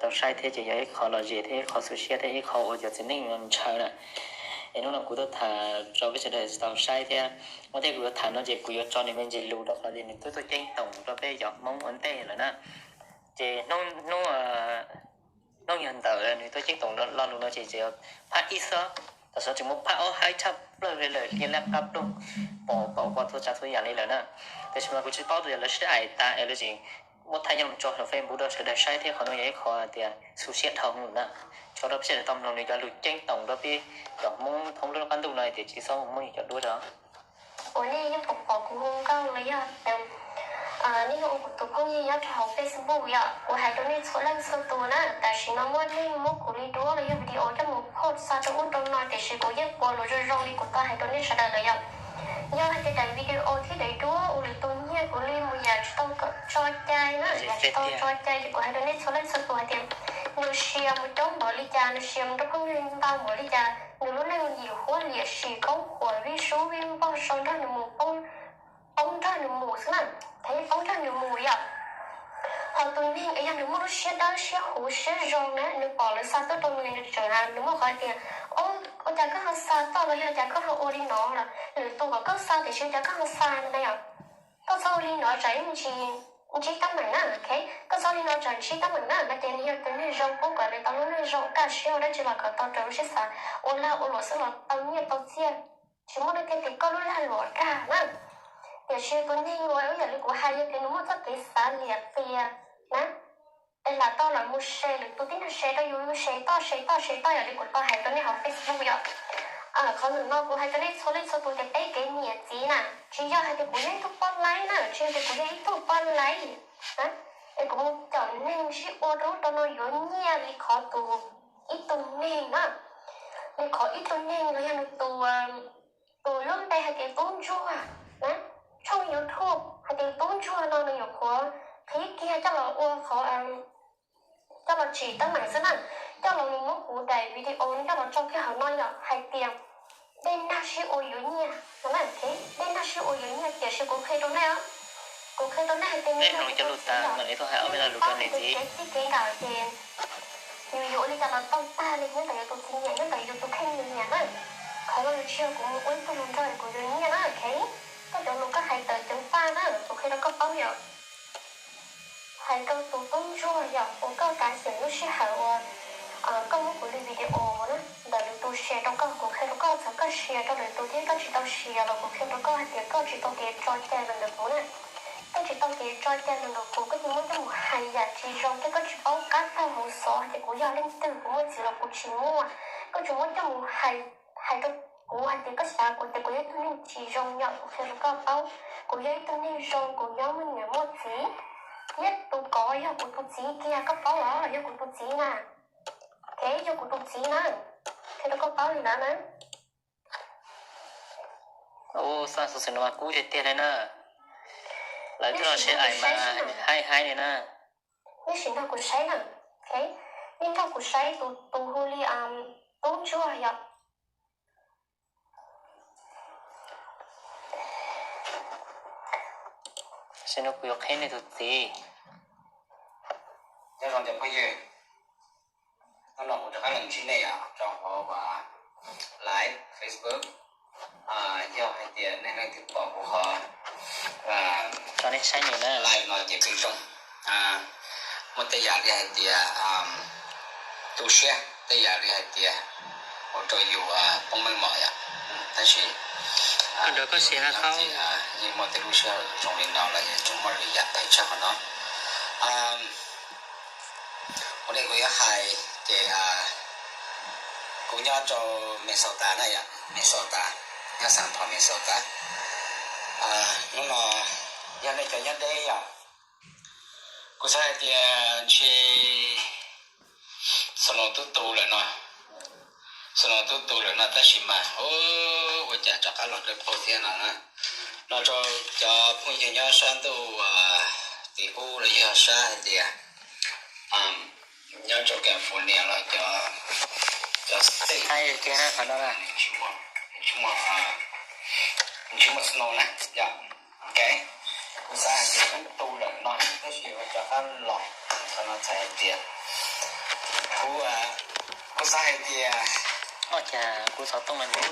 tau saib thiab ces yog ib qho lom zem thiab ib qho xu siab thiab ib qho uas cov txiv neej ntshaw na. Es hnub no kuv tuaj tham rau peb sawv daws tau saib thiab, muaj tej kuv yuav tham no ces kuv yuav tso nws me ntsis lus rau qhov tias nws twb tuaj ceeb toom rau peb cov Hmoob ua ntej lawm na. Ces hnub, hnub, hnub yog ntawm nws tuaj ceeb toom lo lus no ces tseem phab ib xwb, tam sim no tseem muaj phab ob haib tshaj plaws li lawm, liaj laj qab ploog, pom pom pom txhua tsav txhua yam li lawm na. Tiam sis mas kuv tsis paub tias lawv sib aim tas es lawv tseem muab thaij coj mus tso hauv Facebook rau sawv daws saib thiab, qhov no yog ib qho tias xu siab dhau lawm na. Tso rau peb sawv daws tau mloog nws cov lus ceeb toom rau peb cov Hmoob thoob lub qab ntuj no tias tsis txhob mus muab nws cov duab rau. Ua nej yeej pom pom kuv hu nkauj los yog nej yeej ua kuv tus phooj ywg nyob rau hauv Facebook yom, kuv hais rau nej txhua leej txhua tus na, tam sim no muaj neeg muab kuv li duab los yog video coj mus post xa rau ub rau no tiam sis kuv yeej ua lus zoo zoo li kuv tau hais rau nej sawv daws lawm yom. Yog hais tias daim video thiab daim duab ua lwm tus nyiag kuv li mus yam tsis tau tso cai na, yam tsis tau tso cai ces kuv hais rau nej txhua leej txhua tus hais tias nws sia mus coob npaum li cas, nws sia mus nrog phooj ywg ntau npaum li cas, nws lub neej yim huab liam sim khoob khuam vij sub vij npog sau nrog nws mus poob, poob nrog nws mus xwb na, thiab poob nrog nws mus yom. Ho tus neeg uas yog nws muaj lub siab dawb siab huv siab zoo na, nws pom lawv xa tuaj rau nws, nws tseem hais, nws muaj qhov tias, ua cas koj ho xa tuaj los yog cas koj ho ua li no lawm, lwm tus kom koj xa tiam sis cas koj ho xa na yom. Koj txhob ua li no tsam ib ntsis ntsib teeb meem na, ok, koj txhob ua li no tsam ntsib teeb meem na, no ces nws yog tus neeg zoo, pub kom nws tau lub neej zoo, kaj siab ua dab tsi los kom tau raws lub siab xav, ua lag ua luam xwb los tau nyiaj tau txiaj, tsis muaj leej twg tias koj lub lag luam dag na. Tiam sis tus neeg uas ib yam li kuv hais yog tias nws muaj txoj kev xav liam qias na, es lam tau los mus share lwm tus tib neeg, share rau yus, share toj share toj share toj yam li kuv tau hais rau nej hauv Facebook yom. Qhov ntawm no kuv hais rau nej txhua leej txhua tus tias peb kev nyiam txiv na, tsis yog hais tias kuv yog ib tug poj laib na, tsis yog tias kuv yog ib tug poj laib na, es kuv mus caum neeg sib ua rau ub rau no yuav nyiaj li qhov tus, ib tug neeg na, li qhov ib tug neeg los yog nws tus, tus lub npe hais tias Tub Ntsuag na, tshooj YouTube hais tias Tub Ntsuag no nws nyuam qhuav qhib kiag coj los ua qhov, coj los tsim teeb meem xwb na, coj los mus muab kuv daim video no coj los tso kiag hauv no yom, hais tias dej nag sib ua yuav nyiaj no na, dej nag sib ua yuav nyiaj, tiam sis kuv qhia rau nej, kuv qhia rau nej hais tias nws yog ib tug txiv, nws txhob hais ob peb lo lus rau nws txiv, kev txij kev nkawm ces yus yuav ua li cas los tau tag li, nyob ntawm yus tus txiv nyiam, nyob ntawm yus tus kheej nyiam na. Qhov no nws tsis yog kuv mus ua ib tug hluas nraug kuv yuav nyiaj na, ok. Koj cov lus koj hais tawm ceev faj na, kuv qhia rau koj paub yom. Hais rau tus Tub Ntsuag yom, uas koj kav xyeem lub sij hawm uas koj muab kuv li video na, ntawm lwm tus share rau koj, kuv qhia rau koj, txawm koj share rau lwm tus thiab koj tsis tau share los kuv qhia rau koj hais tias koj tsis tau kev tso cai los ntawm kuv na. Koj tsis tau kev tso cai los ntawm kuv, koj cia muab coj mus hais yam tsis zoo thiab koj tsis paub qab tag hauv xov hais tias kuv yog leej twg, kuv muaj txiv los kuv tsis muaj. Koj tsis muab coj mus hais, hais rau kuv hais tias koj xav kuv tias kuv yog ib tug neeg tsis zoo yom, kuv qhia rau koj paub, kuv yog ib tug neeg zoo, kuv nyob muaj niam muaj txiv, thiab tus kov yog kuv tus txiv kiag, koj paub los yog kuv tus txiv na. Kev yog kuv tus txiv na, qhia rau koj paub li ntawd na. Ua xav xov xwm no mas kub tiag tiag li na. Lawv twb los sib aim mas haib haib li na. Nej sim nrog kuv saib na, ok, nej nrog kuv saib tus, tus hu li Tub Ntsuag yom. Sim no kuv yuav qhia nej tus txiv. Nyob zoo cov phooj ywg, hnub no kuv rov qab los ntsib nej rau hauv live Facebook. Yog hais tias nej leej twg pom kuv qhov, tso nej saib nws na, live no ces pheej zoo. Muaj tej yam li hais tias tu siab, tej yam li hais tias ua rau yus poob meej mom yom. Tab sis nrog koj siv haj qhau, yeej muaj tej lub sij hawm zoo li no los yeej tseem muaj lwm yam phem tshaj qhov no. Ua li kuv yuav hais ces kuv nyob rau Minnesota na yom, Minnesota, nyob Saint Paul Minnesota. Hnub no yog nej cov nyob deb yom, kuv xav hais tias ntshe snow twb tu lawm no, snow twb tu lawm no tab sis mas ua cas rov qab los dawb paug thiab no na. No rau cov phooj ywg nyob sab ntuj tim ub los yog sab hais tias nyob rau California los cov, cov state tsis muaj, tsis muaj snow na yom. Ok, kuv xav hais tias twb tu lawm no tab sis ua cas rov qab los, qhov no txhais hais tias Kuv, kuv xav hais tias, ua cas kuv xov tooj no kuv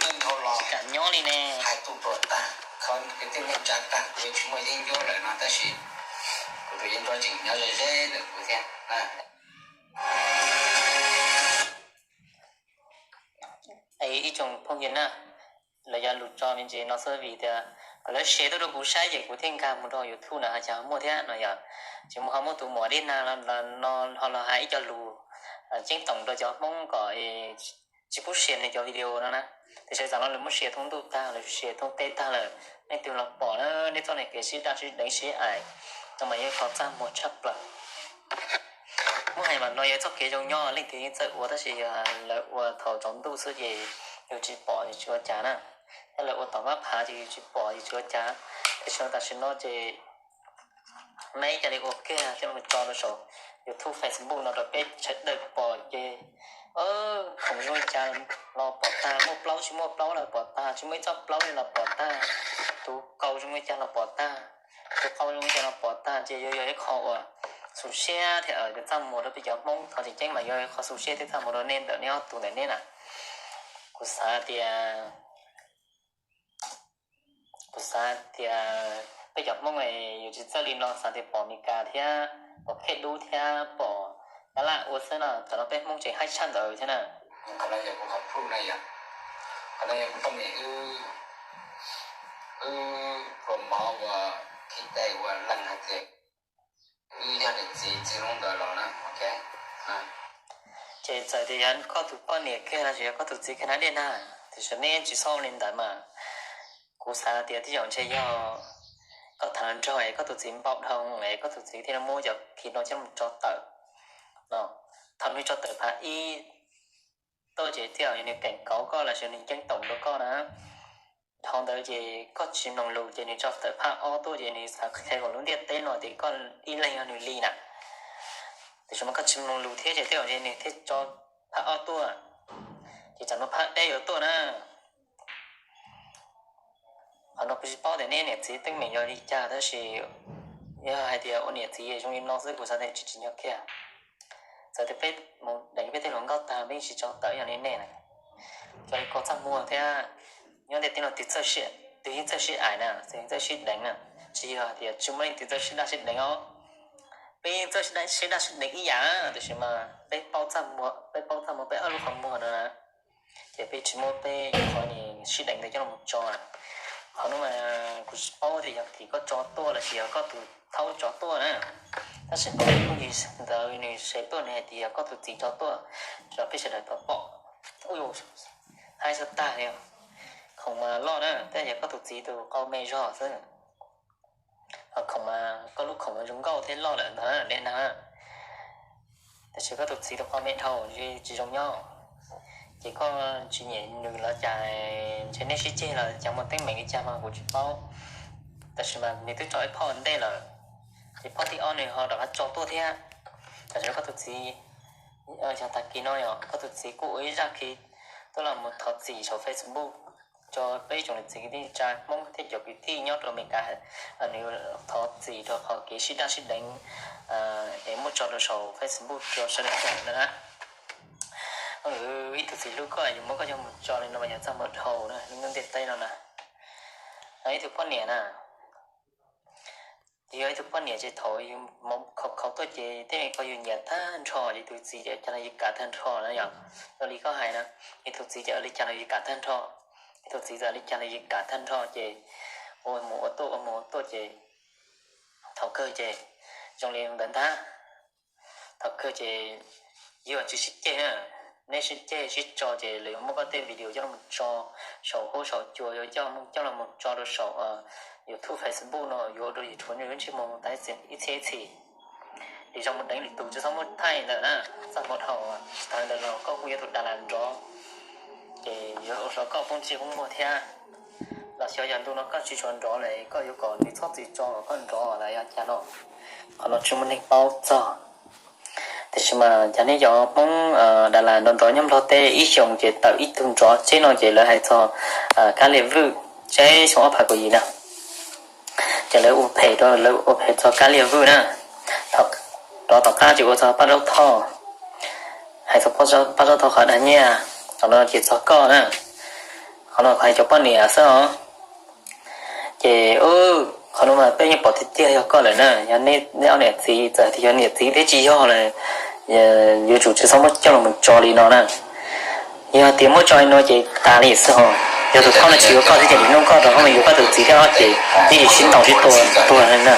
nyob li ne, hais tus tuam tag, khov kwv tij neej tsa tag, kuv yuav tsis muaj yeeb ncuab lawm no, tab sis kuv tus yeeb ncuab tseem nyob ze ze ntawm kuv thiab. Ib tsoom phooj ywg na, lawv cov lus tso me ntsis no xwb vim tias kom lawv share tuaj rau kuv saib ces kuv thiaj nkag mus rau YouTube na, ho cas muaj thiab no yog. Ces mus ho muaj tus muam Dej Nag no ho los hais ib co lus ceeb toom rau cov Hmoob kom tsis pub share nws cov video no na. Tiam sis tam no lawv muab share thoob ntuj tag, lawv share thoob teb tag lawm, leej twg los pom na, nej txoj niag kev sib daj sib deev sib aim no mas yog qhov txaj muag tshaj plaws. Muab hais mas no yog txoj kev zoo nyob leej twg yeej txawj ua, tab sis yog lawv ua thaum tsaus ntuj xwb ces yus tsis pom yus tsis ua cas na. Yog lawv ua tom qab phav ces yus tsis pom yus tsis ua cas. Tiam sis tam sim no ces meb cia li ua kiag coj los tso rau saum YouTube, Facebook no rau peb sawv daws pom ces khoom zoo li cas los pom tag, muaj plaub tsis muaj plaub los pom tag, tsis muaj ib txoj plaub li los pom tag, tus kaus zoo li cas los pom tag, tus qau zoo li cas los pom tag. Ces yuav yog ib qho uas xu siab thiab yog txaj muag rau peb cov Hmoob, qhov tseem ceeb mas yog ib qho xu siab thiab txaj muag rau nej ntawm nej ob tug ntawm nej na. Kuv xav tias kuv xav tias peb cov Hmoob yus tsis txawj li no, xav tias pom Meskas thiab pom Khej Dub thiab pom Nyab Laj ua xwb no, tam no peb Hmoob tseem haib tshaj ntawd thiab na. Qhov no yog kuv qhov proof na yom. Qhov no yog kuv poj niam wb pluas mov uas khi tes uas lees hais tias wb yog niam txiv txiv hlob ntawd los na, ok. Ces txawm tias yog koj tus poj niam kiag los sis yog koj tus txiv kiag na Dej Nag, tiam sis nej tsis txhob li ntawd mas. Kuv xav tias tej zaum ntshe yog koj tham nrog es koj tus txiv npau dhau es koj tus txiv thiaj li muab cov khi no coj mus tso tawm no. Thaum nws tso tawm phab ib tuaj ces tej zaum yog nws keem kauv koj los sis nws ceeb toom rau koj na. Dhau ntawd ces koj tsis mloog lus ces nws tso tawm phab ob tuaj ces nws xav qhia kom lub ntiaj teb no tias koj ib leeg yog nws li na. Tiam sis mas koj tsis mloog lus thiab ces tej zaum nws thiaj tso phab ob tuaj, ces tsam no phab peb yuav tuaj na. Qhov no kuv tsis paub tias nej niam txiv teeb meem yog li cas tab sis yog hais tias ua niam txiv zoo li no xwb kuv xav tias tsis tsim nyog kiag. Txawm tias peb mus deev peb tej hluas nkauj tag peb yeej tsis tso tawm ib yam li nej na. Cov li ko txaj muag thiab nyob ntiaj teb no twg yeej txawj sib aim na, twg yeej txawj sib deev na, tsis yog tias tsis muaj leej twg txawj sib daj sib deev os. Peb yeej txawj sib daj sib deev ib yam, tiam sis mas peb paub txaj muag, peb paub txaj muag peb ob lub qhov muag no na. Ces peb tsis muab peb qhov sib deev ntawd coj los tso. Qhov no mas kuv tsis paub tias yog tim koj tso tuaj los sis yog koj tus thaub tso tuaj na. Tab sis phooj ywg ntawd nws share tuaj nws hais tias yog koj tus txiv tso tuaj rau peb sawv daws tau pom. Ub, haib xwb tag li. Khoom mas loj na, tab yog koj tus txiv tus qau me zog xwb. Ho khoom mas koj lub khoom mas zoo nkauj thiab loj lawm ntag Dej Nag. Tab sis koj tus txiv tus qau me dhau tsis zoo nyob. Ces koj tsis nyiam nws los cas, ntshe nej sib ceg los cas muaj teeb meem li cas mas kuv tsis paub. Tab sis mas nws twb tso ib phoj ntej lawm, ces phoj thib ob nws ho rov qab tso tuaj thiab. Tab sis koj tus txiv, yog tag kis no yog koj tus txiv kuj ua ib zaj khi tuaj los mus thov txim saum Facebook rau peb ib tsoom niam txiv kwv tij neej tsa Hmoob thiab cov kwv tij nyob rau Amelikas, nws thov txim rau qhov kev sib daj sib deev es muab tso rau saum Facebook rau sawv daws pom ntawd na. Ib tug txiv hlub koj yuav muab koj coj mus tso li no mas yog txaj muag dhau na, lub ntiaj teb no na. Ib tug poj niam na, yog ib tug poj niam ces thaum yus khaus khaus tuaj ces tej ko yus nyiam tag nrho, yus tus txiv ces cas los yus kam tag nrho na yom. Yog li koj hais na, yus tus txiv ces ua li cas los yus kam tag nrho, yus tus txiv txawm li cas los yus kam tag nrho ces ua mus ua tuaj ua mus ua tuaj ces thaum kawg ces zoo li ntawd ntag. Thaum kawg ces yus tsis sib ceg na, neb sib ceg sib tso ces lawv yuav muab koj tej video coj los tso saum huab saum cua, yuav coj coj los tso rau saum YouTube, Facebook no yuav ua rau yus tshuav ntsej muag tas ib txhia ib txhis. Lwm zaus mus deev lwm tus tsis txhob muab thaij ntawm na, txaj muag dhau. Tsis tas ntawd los koj kuj yog tus das las nrov, ces yuav ua rau koj poob ntsej poob muag thiab. Los xyov yog ntu no koj tsis tshua nrov lawm koj yuav kom nws txhob txwm tso kom koj nrov los yog cas no, qhov no tsis muaj neeg paub txog. Tiam sis mas cas nej cov Hmoob das las nrov nrov nyob Nplog teb ib xyoos ces tawm ib tug nrov tsheb no ces lawv hais txog Kab Liag Vwj, tsheb xyoo ob phav kaum yim na. Ces lawv ua phem rau, lawv ua phem txog Kab Liag Vwj na. Rov tom qab ces ua txog Paj Zaub Thoj, Hais txog pab tsob tau qhov dag nyiaj, qhov no ces txog koj na. Qhov no hais cov poj niam xwb os. Ces qhov no mas peb yeej pom tiag tiag yog koj lawm na. Yog neb ob niam txiv, txawm tias yog niam txiv thiab tsis yog lawm, yuav tsum tsis txhob muab coj los mus tso li no na. Yog tias muab tso li no ces tas li xwb ho. Yog tus thoj no tsis yuav koj thiab ces lwm hnub koj rov qab mus yuav koj tus txiv thiab ces yeej tsis sib ntaus sib tua tuag li na.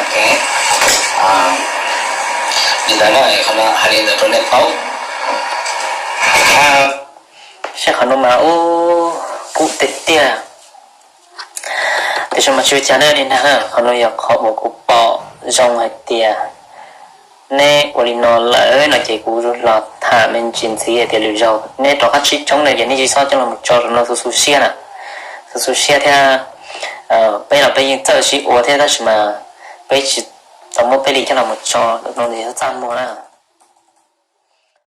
Saib qhov no mas ub, kub tiag tiag. Tiam sis mas tsis ua cas li ntag, qhov no yog qhov uas kuv pom zoo hais tias neb ua li no lawm no ces kuv los tham me ntsis ntxiv hais tias lwm zaus neb rov qab sib coob na ces neb tsis txhob coj los tso rau no, xu xu siab na. Xu xu siab thiab, peb los peb yeej txawj sib ua thiab tab sis mas peb tsis tau muab peb li coj los tso rau no ces txaj muag na.